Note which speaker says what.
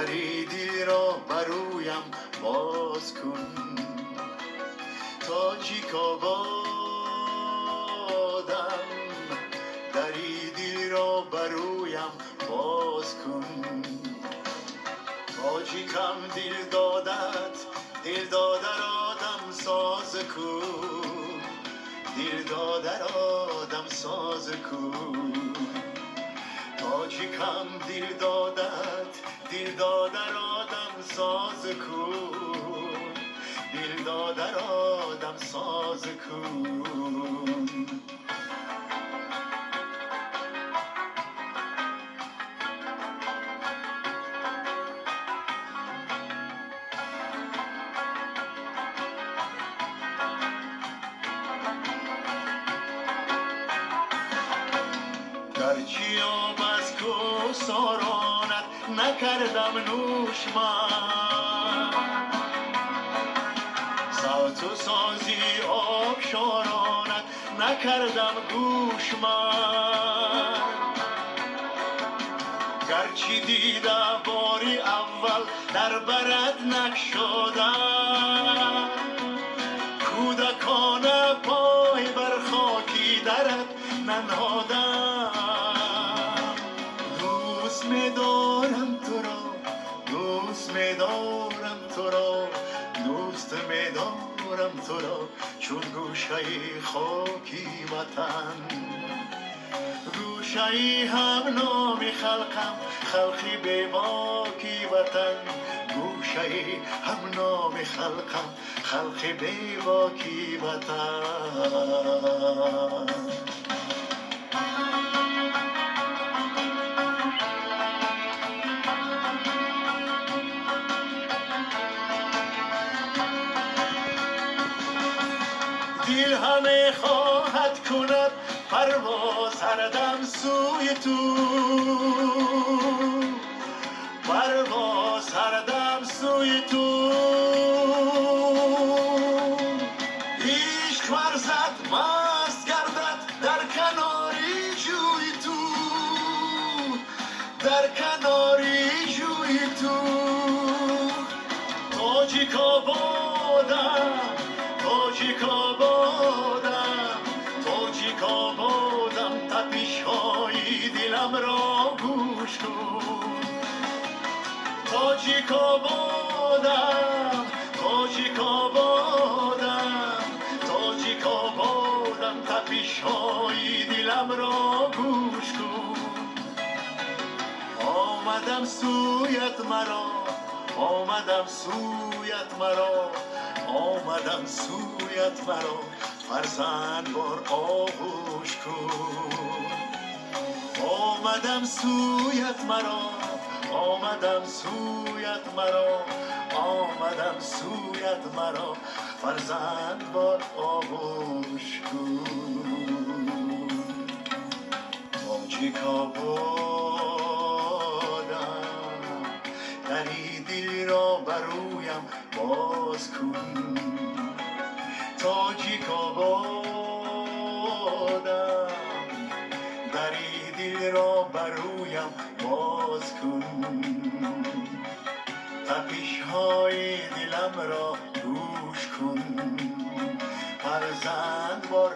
Speaker 1: Дари дилро бароям боз кун. Тоҷикободам, дари дилро бароям боз кун. Тоҷикам дил додат, дил додаро дамсоз кун, дил додаро дамсоз кун. Тоҷикам дил додат, дил додаро дамсоз кун, дил додаро дамсоз кун. Гарчи об аз кӯҳсоронат накардам нӯш ман, савту сози обшоронат накардам гӯш ман. Гарчи дида бори аввал дар барат накшодам, кӯдакона пой бар хоки дарат нанҳодам. Дӯст медорам туро, дӯст медорам туро, дӯст медорам туро, чун гӯшаи хоки ватан. Гӯшаи ҳамноми халқам, халқи бебоки ватан. Гӯшаи ҳамноми халқам, халқи бебоки ватан. Дил ҳаме хоҳад кунад парвоз ҳар дам сӯи ту, парвоз ҳар дам сӯи ту. Ишқ варзад маст гардад дар канори ҷӯи ту, дар канори ҷӯи ту. Тоҷикободам, Тоҷикободам, Тоҷикободам, тапишҳои диламро гӯш кун. Тоҷикободам, Тоҷикободам, Тоҷикободам, тапишҳои диламро гӯш кун. Омадам сӯят маро, омадам сӯят маро, омадам сӯят маро, фарзанд бор оғӯш кун. Омадам сӯят маро, омадам сӯят маро, омадам сӯят маро, фарзанд бор оғӯш кун. Тоҷикободам, дари дилро бароям боз кун. Тоҷикободам, дари дилро бароям боз кун. Тапишҳои диламро гӯш кун, фарзанд бор.